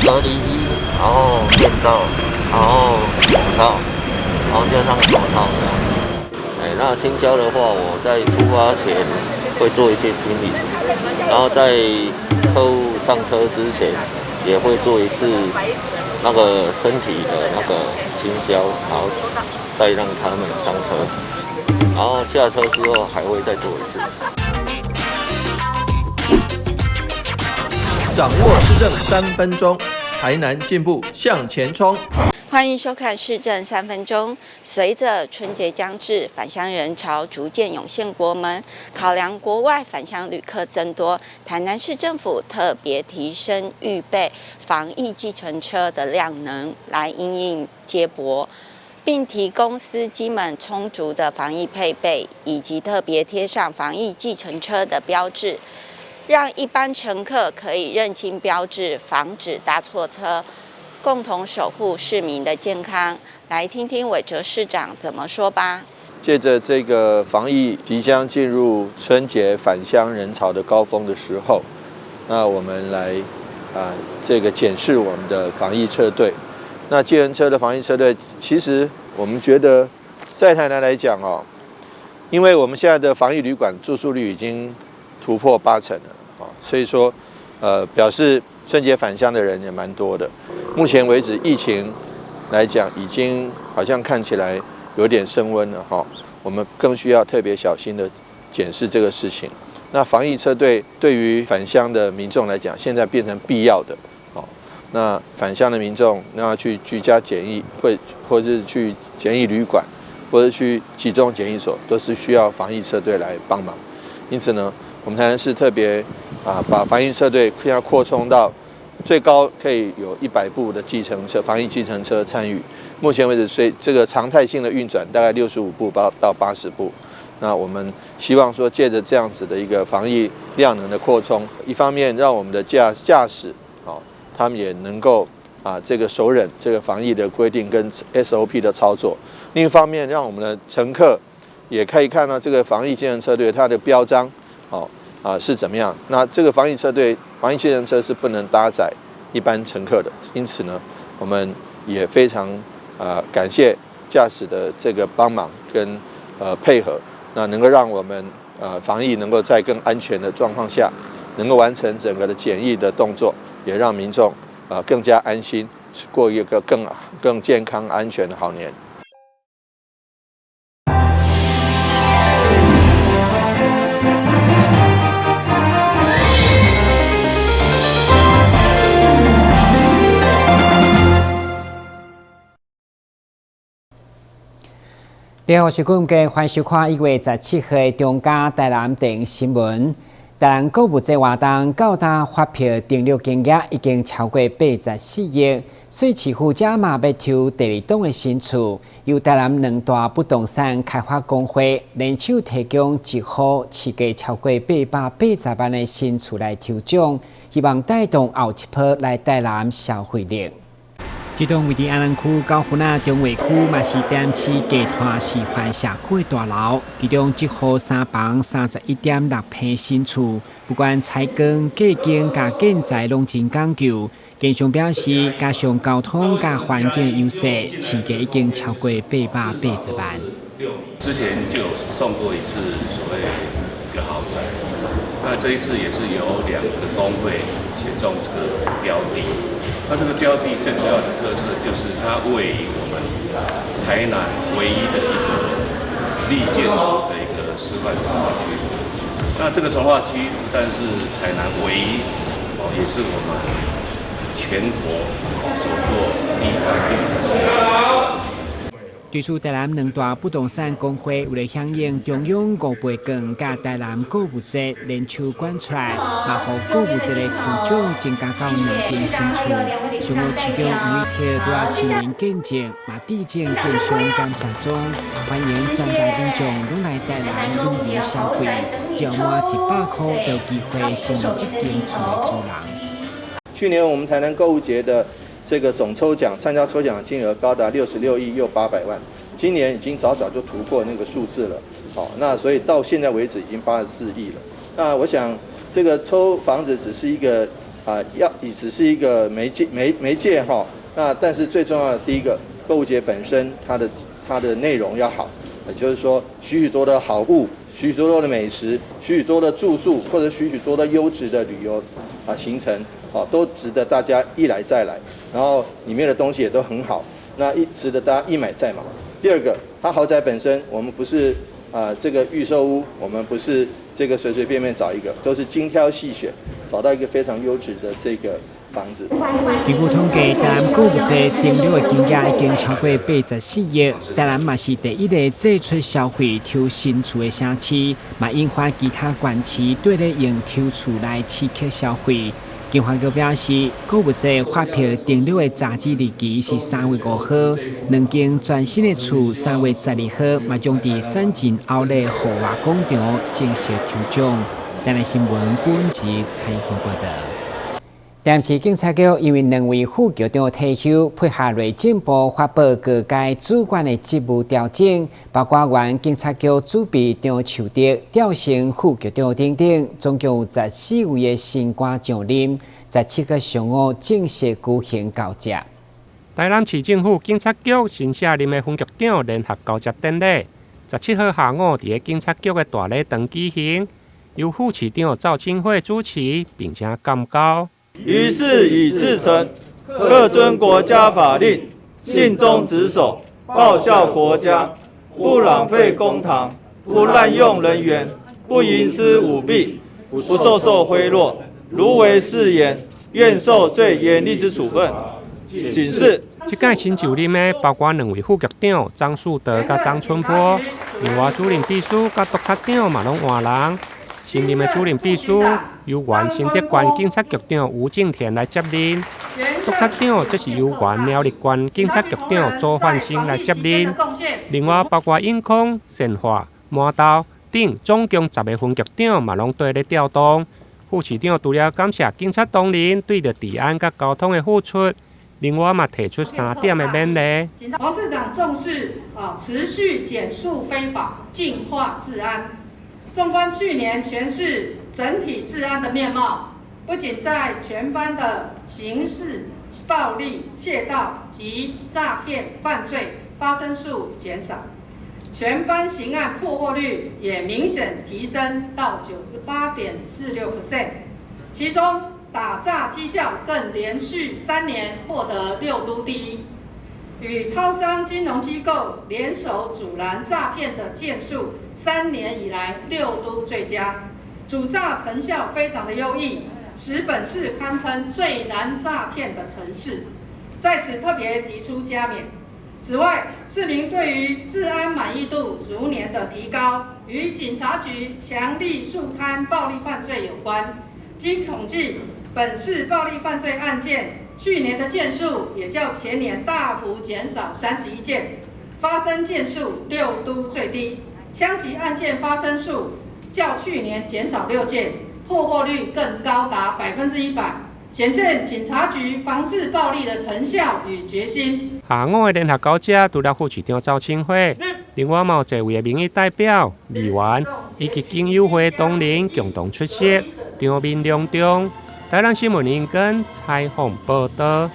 隔離衣，然後面罩，然後口罩，然後加上手套這樣子。哎，那清消的話，我在出發前會做一些清理，然後在客戶上車之前也會做一次那個身體的那個清消，然後再讓他們上車，然後下車之後還會再做一次。掌握市政3分鐘，台南進步向前衝。歡迎收看市政三分鐘。隨着春節將至，返鄉人潮逐漸湧現國門，考量國外返鄉旅客增多，台南市政府特別提升預備防疫計程車的量能，來因應接駁，並提供司機們充足的防疫配備，以及特別貼上防疫計程車的標誌，讓一般乘客可以認清標誌，防止搭錯車。共同守護市民的健康，來聽聽韋哲市長怎麼說吧。借着這個防疫即將進入春節返鄉人潮的高峰的時候，那我們來這個檢視我們的防疫車隊。那計程車的防疫車隊，其實我們覺得在台南來講哦，因為我們現在的防疫旅館住宿率已經突破80%了，所以說，表示春節返鄉的人也蠻多的。目前為止，疫情來講，已經好像看起來有點升溫了哈。我們更需要特別小心的檢視這個事情。那防疫車隊對於返鄉的民眾來講，現在變成必要的。哦，那返鄉的民眾，那去居家檢疫，或者是去檢疫旅館，或者去集中檢疫所，都是需要防疫車隊來幫忙。因此呢，我們台南市特別把防疫車隊要擴充到最高可以有100部的計程車，防疫計程車參與。目前為止，隨這個常態性的運轉，大概65部到80部。那我們希望說，借着這樣子的一個防疫量能的擴充，一方面讓我們的駕駛，他們也能夠這個熟稔這個防疫的規定跟 SOP 的操作；另一方面，讓我們的乘客也可以看到這個防疫計程車隊它的標章，是怎麼樣？那這個防疫車隊、防疫計程車是不能搭載一般乘客的，因此呢，我們也非常感謝駕駛的這個幫忙跟配合，那能夠讓我們防疫能夠在更安全的狀況下，能夠完成整個的檢疫的動作，也讓民眾更加安心過一個更健康安全的好年。你好，我是顧家，歡迎收看1月17號的中嘉台南電新聞。台南購物節活動到今發票登錄金額已經超過84億，所以市府這嘛欲抽第二棟的新厝，由台南兩大不動產開發公會聯手提供一戶市價超過880萬的新厝來抽獎，希望帶動後一波來台南消費力。這棟位佇安南區九份仔中衛區，嘛是台南市集團示範社區的大樓。其中這戶3房31.6坪新厝，不管採光、隔間佮建材攏真講究。建商表示，加上交通佮環境優勢，市價已經超過880萬。之前就有送過一次所謂一個豪宅，那這一次也是由兩個公會選中這個標的。那這個標的最主要的特色就是它位於我們台南唯一的一個綠建築的一個示範重劃區。那這個重劃區不但是台南唯一，也是我們全國首座低碳綠建。對此，台南兩大不動產公會為了響應中央五倍券佮台南購物節聯手捐出來，嘛予購物節的抽獎增加到兩間新厝。上午市長吳怡鐵拄仔親臨見證，嘛致敬建商感謝狀，歡迎全台民眾攏來台南旅遊消費，只要滿100塊就有機會成為這間厝的主人。去年我們台南購物節的這個總抽獎，參加抽獎的金額高達66億又800萬，今年已經早早就突破那個數字了。好，那所以到現在為止已經84億了。那我想，這個抽房子只是一個啊，要只是一個媒介哈。那但是最重要的第一個，購物節本身它的內容要好，也就是說許許多的好物、許許多多的美食、許許多的住宿或者許許多的優質的旅遊啊行程，哦，都值得大家一來再來。然後裡面的東西也都很好，那一值得大家一買再買。第二個，它豪宅本身，我們不是啊這個預售屋，我們不是這個隨隨便便找一個，都是精挑細選，找到一個非常優質的這個房子。根據統計，台南購物節登錄的金額已經超過84億。台南嘛是第一个祭出消費抽新厝的城市，嘛引發其他縣市綴咧用抽厝來刺激消費。金發局表示，購物節發票登錄的截止日期是3月5號，兩間全新的厝3月12號嘛將佇三井奧萊戶外廣場正式抽獎。台南新聞軍籍採訪報導。台南市警察局因為兩位副局長退休，配合內政部發布各階主管的職務調整，包括原警察局主秘張樹德調升副局長等等，總共有14位的新官上任。17號上午正式舉行交接。台南市政府警察局新卸任的分局長聯合交接典禮，17號下午佇个警察局的大禮堂舉行，由副市長趙清慧主持，並且鑑交。於是以赤誠，恪遵國家法令，盡忠職守，報效國家，不浪費公帑，不濫用人員，不營私舞弊，不收受賄賂。如違誓言，願受最嚴厲之處分。請示。這屆新就任的包括兩位副局長張樹德佮張春波，另外主任秘書佮督察長嘛攏換人。新任的主任秘書由原新竹縣警察局長吳敬田來接任，督察長則是由原苗栗縣警察局長周煥生來接任。另外包括永康、善化、麻豆等總共10個分局長嘛攏綴咧調動。副市長除了感謝警察同仁對著治安佮交通的付出，另外嘛提出三點的勉勵。王市長重視啊，持續檢肅非法，淨化治安。縱觀去年全市整體治安的面貌，不僅在全般的刑事暴力、竊盜及詐騙犯罪發生數減少，全般刑案破獲率也明顯提升到98.46%，其中打詐績效更連續3年獲得六都第一，與超商金融機構聯手阻攔詐騙的件數，3年以來六都最佳，阻詐成效非常的優異，使本市堪稱最難詐騙的城市。在此特別提出嘉勉。此外，市民對於治安滿意度逐年的提高，與警察局強力肅貪暴力犯罪有關。經統計，本市暴力犯罪案件去年的件數也較前年大幅減少31件，發生件數六都最低。槍擊案件發生數較去年減少6件，破獲率更高達100%，顯見警察局防治暴力的成效與決心。下午的聯合交接，除了副市長趙清慧，另外嘛有濟位的民意代表、議員以及警友會同仁共同出席，場面隆重。台南新聞林根採訪報道。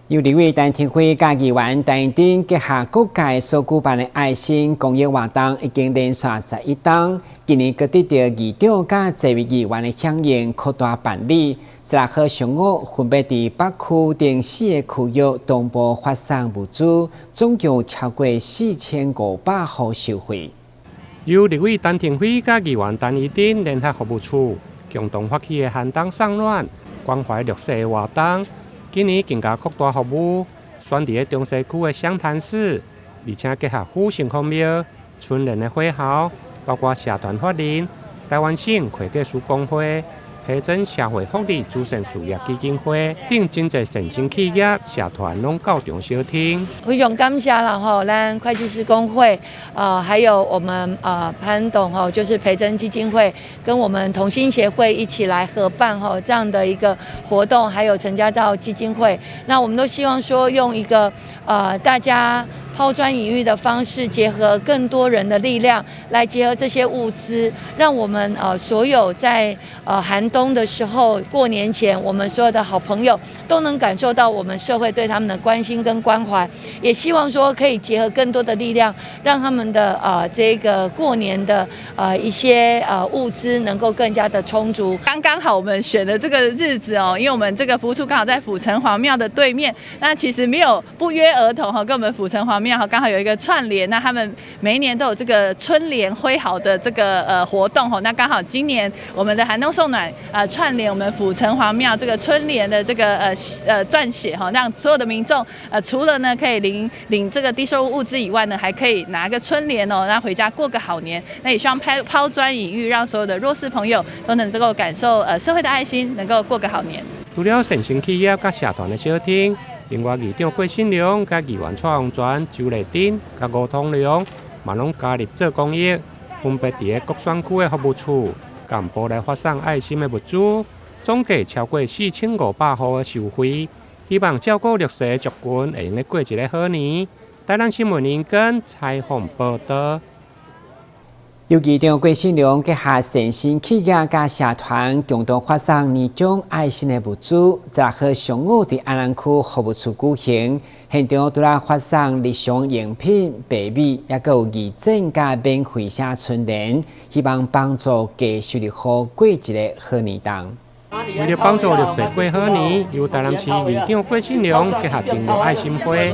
由立委陳庭輝佮議員陳怡貞結合各界所舉辦的愛心公益活動，已經連續11冬。今年閣得著議長佮濟位議員的響應，擴大辦理。16號上午，分別佇北區等四個區域同步發送物資，總共超過4500戶受惠。由立委陳庭輝佮議員陳怡貞聯合服務處共同發起的寒冬送暖、關懷弱勢的活動，今年更加擴大服務，選佇个中西區的湘潭市，而且結合府城隍廟、春聯的火候，包括社團法人、台灣省會計師公會、培真社會福利慈善事業基金會等真濟善心企業社團攏到場相挺。非常感謝啦吼，咱會計師公會，還有我們潘董吼，就是培真基金會跟我們同心協會一起來合辦吼這樣的一個活動，還有陳家道基金會，那我們都希望說用一個大家拋磚引玉的方式，結合更多人的力量，來結合這些物資，讓我們所有在寒冬冬的時候，過年前，我們所有的好朋友都能感受到我們社會對他們的關心跟關懷，也希望說可以結合更多的力量，讓他們的這個過年的一些物資能夠更加的充足。剛剛好我們選的這個日子哦，因為我們這個服務處剛好在府城隍廟的對面，那其實沒有不約而同哈，跟我們府城隍廟哈剛好有一個串聯，那他們每一年都有這個春聯揮毫的這個活動哈，那剛好今年我們的寒冬送暖啊串聯我們府城隍廟這個春聯的這個撰寫哈，讓所有的民眾除了呢可以領這個低收入物資以外呢，還可以拿個春聯哦，那回家過個好年。那也希望拋磚引玉，讓所有的弱勢朋友都能夠感受社會的愛心，能夠過個好年。除了善心企業佮社團的相挺，另外議長郭信良、佮議員蔡洪泉、周麗珍、佮吳通良，嘛攏加入做公益，分別佇个各選區的服務處，共步來發送愛心的物資，總計超過4500戶的受惠，希望照顧弱勢族群會用得過一个好年。台南新聞林根採訪報導。由議長郭信良結合善心企業佮社團共同發送年終愛心的物資，16號上午佇安南區服務處舉行，現場除了發送日常用品、白米，猶閣有義診佮免費寫春聯，希望幫助低收入戶過一个好年冬。為了幫助弱勢過好年，由台南市議長郭信良結合訂閱愛心會，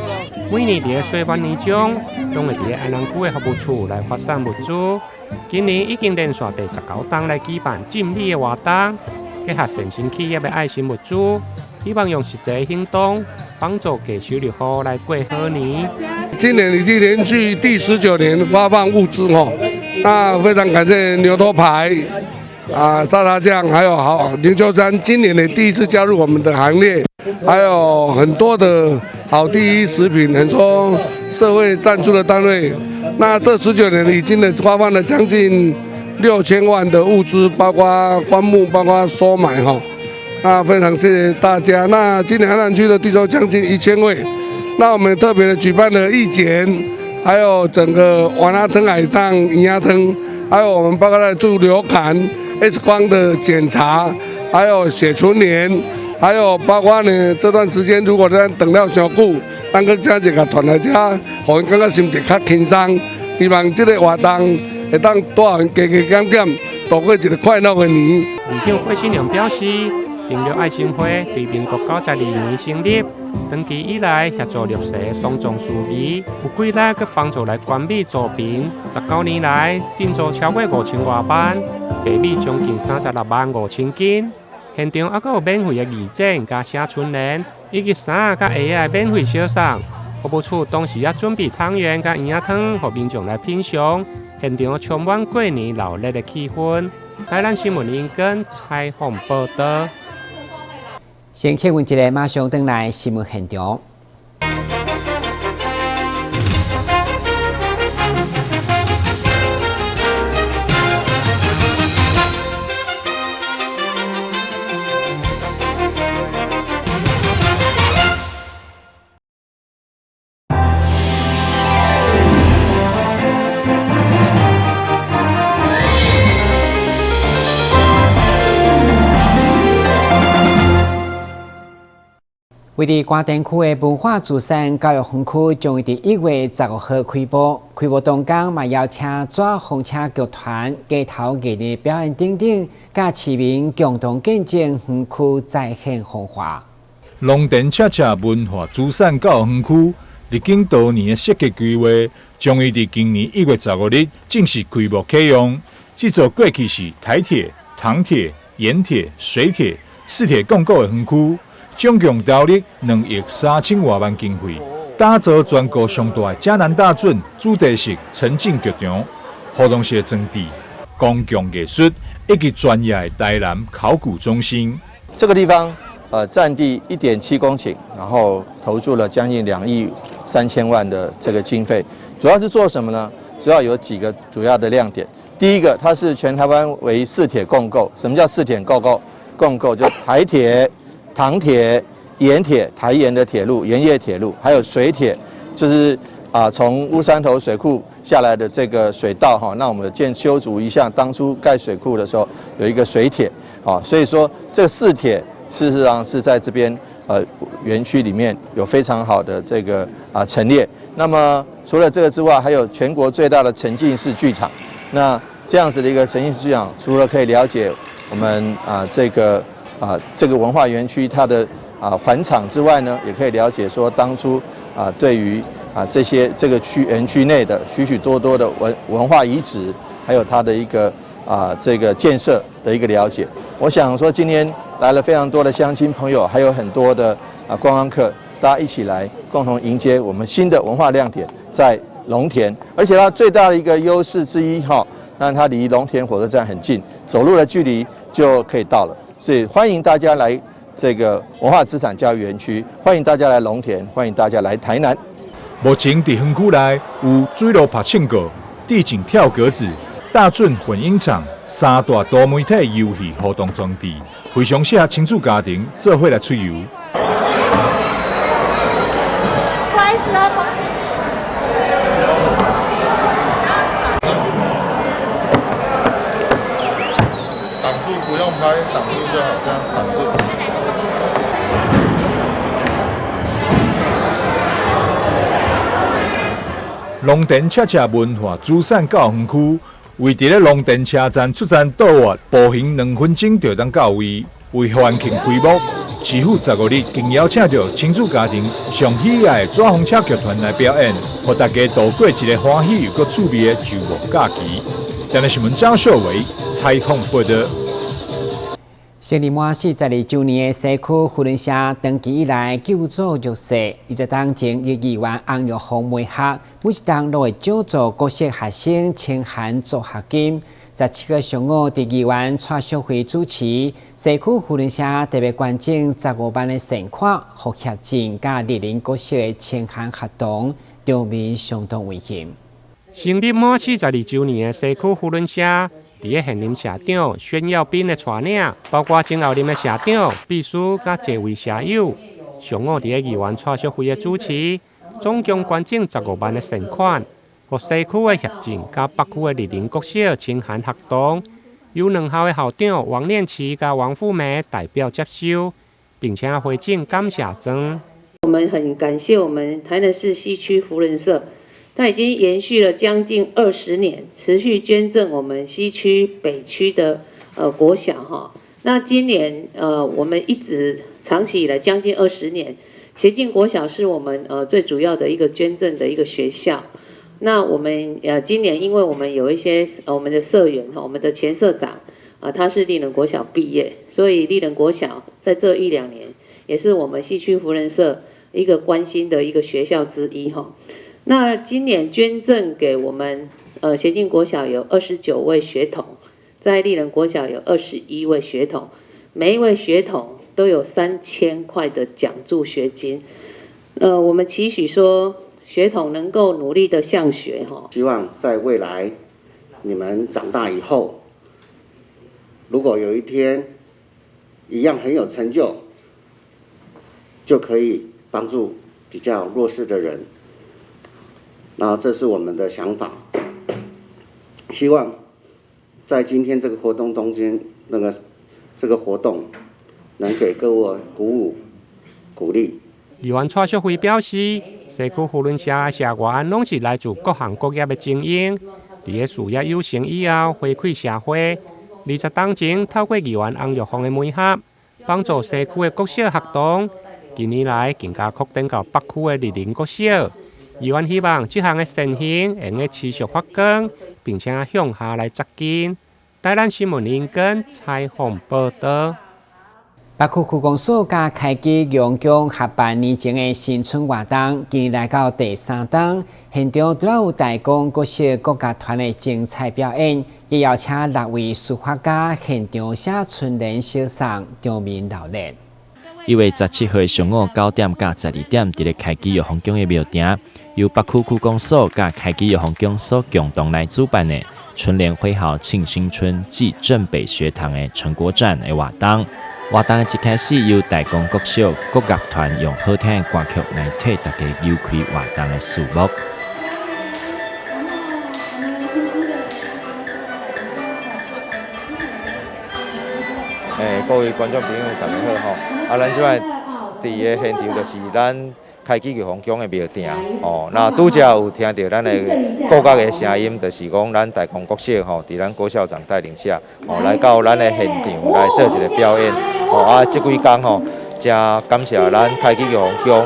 每年佇个歲末年終，攏會佇个安南區的服務處來發送物資。今年已經連續第19冬來舉辦贈米的活動，結合善心企業的愛心物資，希望用實際行動幫助低收入戶來過好年。今年已經連續第19年發放物資哦，那非常感謝牛頭牌、沙茶醬，還有好林秋山，今年的第一次加入我們的行列，還有很多的好第一食品，很多社會贊助的單位。那這19年已經呢發放了將近6000萬的物資，包括棺木，包括收買哈。那非常謝謝大家。那今年安南區的低收將近1000位，那我們特別的舉辦了義剪，還有整個丸仔湯、海當、魚仔湯，還有我們包括在做流感、X 光的檢查，還有寫春聯，還有包括呢這段時間如果咱等了傷久，咱閣請一個團來遮，予𪜶感覺心情較輕鬆。希望這個活動會當帶予𪜶加加減減度過一個快樂的年。議長郭信良表示，訂閱愛心會佇民國92年成立，長期以來協助弱勢喪葬事宜，有幾力閣幫助來關米助貧。19年來，贊助超過5000外萬，白米將近36萬5千斤。現場猶閣有免費的義診佮寫春聯，以及衫佮鞋仔免費相送。服務處當時也準備湯圓佮圓仔湯，予民眾來品嘗。現場充滿過年熱鬧的氣氛。台南新聞林根採訪報導。先客問一下，馬上轉來新聞現場。位佇官田區的文化資產教育園區將會佇1月15號開幕。開幕當天嘛，邀請紙風車劇團、街頭藝人表演等等，佮市民共同見證園區再現風華。龍田恰恰文化資產教育園區，歷經多年的設計規劃，將會佇今年1月15日正式開幕啟用。這座過去是台鐵、糖鐵、鹽鐵、水鐵四鐵共構的園區。總共投入2億3千外萬經費，打造全國上大的嘉南大圳主題式沉浸劇場、活動式裝置、公共藝術以及專業的台南考古中心。這個地方，佔地1.7公頃，然後投注了將近2億3千萬的這個經費，主要是做什麼呢？主要有幾個主要的亮點。第一個，它是全台灣為四鐵共構。什麼叫四鐵共構？共構就台鐵、糖鐵、鹽鐵、台鹽的鐵路、鹽業鐵路，還有水鐵，就是從烏山頭水庫下來的這個水道哈。那我們建修築一下，當初蓋水庫的時候有一個水鐵，啊，所以說這四鐵事實上是在這邊園區裡面有非常好的這個陳列。那麼除了這個之外，還有全國最大的沉浸式劇場。那這樣子的一個沉浸式劇場，除了可以了解我們這個文化園區它的環場之外呢，也可以了解說當初對於這些這個區園區內的許許多多的文化遺址，還有它的一個這個建設的一個了解。我想說，今天來了非常多的鄉親朋友，還有很多的觀光客，大家一起來共同迎接我們新的文化亮點在龍田，而且它最大的一個優勢之一哈，那它離龍田火車站很近，走路的距離就可以到了，所以歡迎大家來這個文化資產教育園區，歡迎大家來龍田，歡迎大家來台南。目前佇園區內有水路拍唱歌、地景跳格子、大圳混音場三大多媒體遊戲活動裝置，非常適合親子家庭做伙來出遊。不好意思啊，擋住不用拍，擋住就好，這樣擋住。龍田恰恰文化資產教育園區，位佇咧龍田車站出站倒彎，步行2分鐘就當到位。為歡慶開幕，市府15日更邀請著親子家庭上喜愛的紙風車劇團來表演，予大家度過一个歡喜又閣趣味的週末假期。台南新聞張秀偉採訪報導。成立滿42週年的西區扶輪社，長期以來救助弱勢，20冬前由議員翁玉鳳媒合，每一冬攏會獎助國小學生清寒助學金。17號上午，佇議員蔡淑惠主持，西區扶輪社特別捐贈15萬的善款，予協進佮麗林國小的清寒學童，場面相當溫馨。成立滿42週年的西區扶輪社，佇咧現任社長宣耀斌的帶領，包括前後任的社長、秘書佮濟位社友，上午佇咧議員蔡淑惠的主持，總共捐贈15萬的善款，予西區的協進佮北區的麗林國小清寒學童，由兩校的校長王念慈佮王富梅代表接收，並且回贈感謝狀。我們很感謝我們台南市西區扶輪社。它已經延續了將近20年，持續捐贈我們西區、北區的國小哈。那今年我們一直長期以來將近20年，協進國小是我們最主要的一個捐贈的一個學校。那我們今年因為我們有一些我們的社員哈，我們的前社長啊，他是麗人國小畢業，所以麗人國小在這一兩年也是我們西區扶輪社一個關心的一個學校之一哈。那今年捐贈給我們協進國小有29位學童，在麗人國小有21位學童，每一位學童都有3000塊的獎助學金。我們期許說學童能夠努力的向學哈。希望在未來你們長大以後，如果有一天一樣很有成就，就可以幫助比較弱勢的人。那這是我們的想法，希望在今天這個活動中間，這個活動能給各位鼓舞、鼓勵。議員蔡淑惠表示，西區扶輪社的社員攏是來自各行各業的精英，佇咧事業有成以後回饋社會。20冬前透過議員翁玉鳳的媒合，幫助西區的國小學童，近年來更加擴展到北區的麗林國小。議員希望這項的善行會用持續發光，並且向下來扎根。台南新聞林根採訪報導。北區區公所佮開基陽宮合辦年前的新春活動，今年來到第三冬，現場除了有大光國小國樂團的精彩表演，也邀請六位書法家現場寫春聯相送，場面熱鬧。 1月17號上午9點到12點，佇咧開基玉皇宮的廟埕，由北區區公所佮開基玉皇宮所共同來主辦的春聯揮毫慶新春暨鎮北學堂的成果展的活動。活動的一開始由大光國小國樂團用好聽的歌曲來替大家扭開活動的序幕。各位觀眾朋友，大家好吼！啊，咱這擺佇个現場就是咱開基玉皇宮的廟埕吼。那拄才有聽著咱的國樂的聲音，就是講咱大光國小吼，佇咱郭校長帶領下，吼來到咱的現場來做一個表演。吼啊，這幾工吼，誠感謝咱開基玉皇宮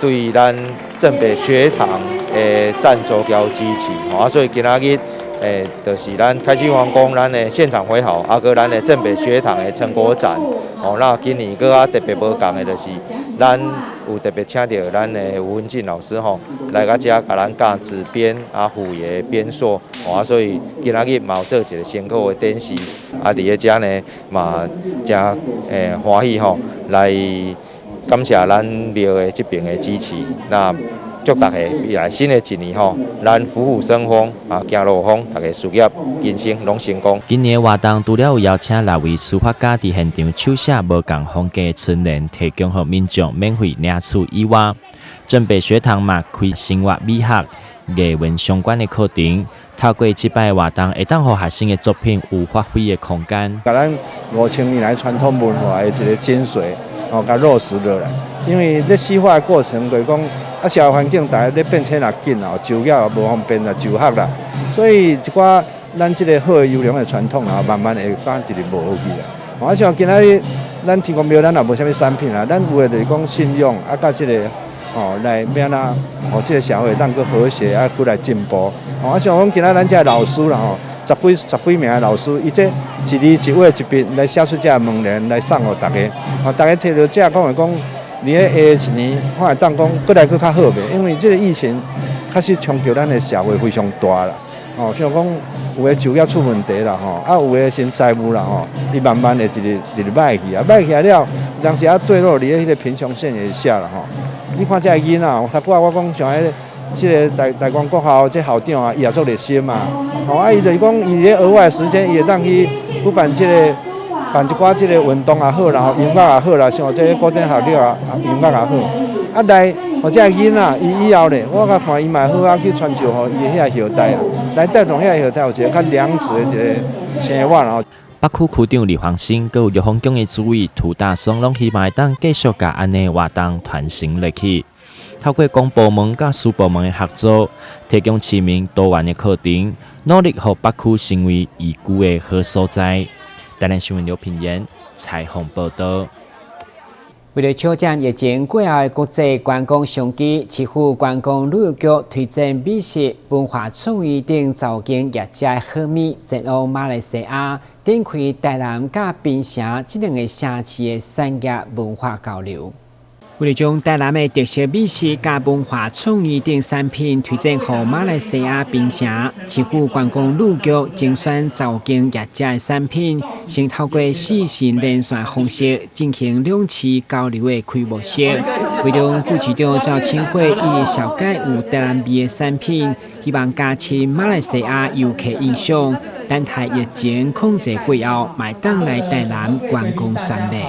對咱正北學堂的贊助佮支持。吼啊，所以今仔日就是咱開基玉皇宮咱的現場揮毫，啊，閣咱的正北學堂的成果展。哦，那今年閣較特別無仝的，就是咱有特別請著咱的吳文進老師吼，來到遮共咱教紙編啊、虎爺編塑，哦，所以今仔日嘛有做一個成果的展示，啊，佇咧遮呢嘛誠歡喜吼，來感謝咱廟的這邊的支持，那祝大家未來新的一年吼，咱虎虎生風啊，行路風，大家事業、人生攏成功。今年活動除了有邀請六位書法家佇現場手寫無仝風格的春聯，提供予民眾免費領取以外，正北學堂嘛開生活美學、藝文相關的課程，透過這擺活動，會當予學生的作品有發揮的空間。共咱5000年來傳統文化的一個精髓，哦，共落實落來。因為咧西化的過程，就是講啊，社會環境逐家咧變遷也緊哦，就業也無方便啦，就學啦，所以一寡咱這個好的優良的傳統啊，慢慢會發一直無去啦。啊，像今仔日咱天公廟，咱也無啥物產品啊，咱有的就是講信仰啊，佮這個吼來欲按怎，予這個社會當閣和諧啊，閣來進步。哦，啊，像講今仔咱這老師啦吼，十幾名的老師，伊這一字一畫一筆來寫出這個門聯來送予大家，哦，大家提著這講會講。佇咧下一年，看會當講閣來閣較好袂？因為這個疫情確實衝擊咱的社會非常大啦。哦，像講有的就業出問題啦，吼，啊有的先債務啦，吼，伊慢慢會一直一直歹去啊，歹去了，當時啊墜落佇咧彼個貧窮線以下啦，吼。你看這个囡仔，我頭拄仔我講像彼個這个大大光國校這校長啊，伊也足熱心嘛，吼啊，伊就是講伊咧額外時間，伊會當去舉辦這個。辦一寡這個運動也好啦，音樂也好啦，像這個古典學樂啊，音樂也好。啊來，予這个囡仔，伊以後咧，我共看伊嘛好啊，去傳授予伊的遐後代啊，來帶動遐後代有一個較良質的一個生活哦。北區區長李黃新，閣有玉皇宮的主委涂大松，攏希望會當繼續共按呢活動傳承落去。透過公部門佮私部門的合作，提供市民多元的課程，努力予北區成為宜居的好所在。台南新聞劉品言採訪報導。為了搶佔疫情過後的國際觀光商機，市府觀光旅遊局推薦美食、文化創意等十間業者的好物，前往馬來西亞，展開台南佮檳城這兩个城市的產業文化交流。為了將台南的特色美食佮文化創意等產品推薦予馬來西亞檳城，市府觀光旅局精選十間業者的產品，先透過視訊連線方式進行兩市交流的開幕式。會中副市長趙清慧伊紹介有台南味的產品，希望加深馬來西亞遊客印象。等待疫情控制過後，嘛會當來台南觀光選買。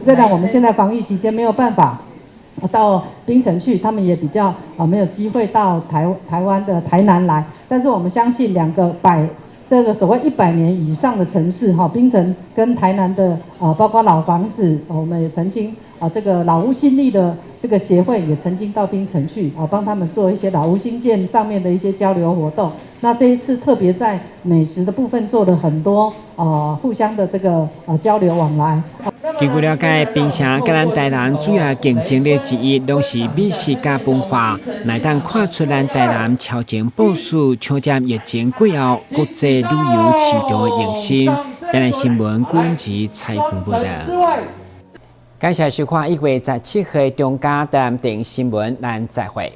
雖然我們現在防疫期間沒有辦法到檳城去，他們也比較啊沒有機會到台灣的台南來，但是我們相信兩個百這個所謂100年以上的城市哈，檳城跟台南的啊，包括老房子，我們也曾經啊這個老屋新力的這個協會也曾經到檳城去啊，幫他們做一些老屋興建上面的一些交流活動。那這一次特別在美食的部分做了很多啊互相的這個啊交流往來。根據了解，檳城佮咱台南主要競爭力之一，攏是美食佮文化。會當看出咱台南超前部署，搶佔疫情過後國際旅遊市場的用心。台南新聞軍事採訪報導。感謝收看1月17號中嘉台南電新聞，咱再會。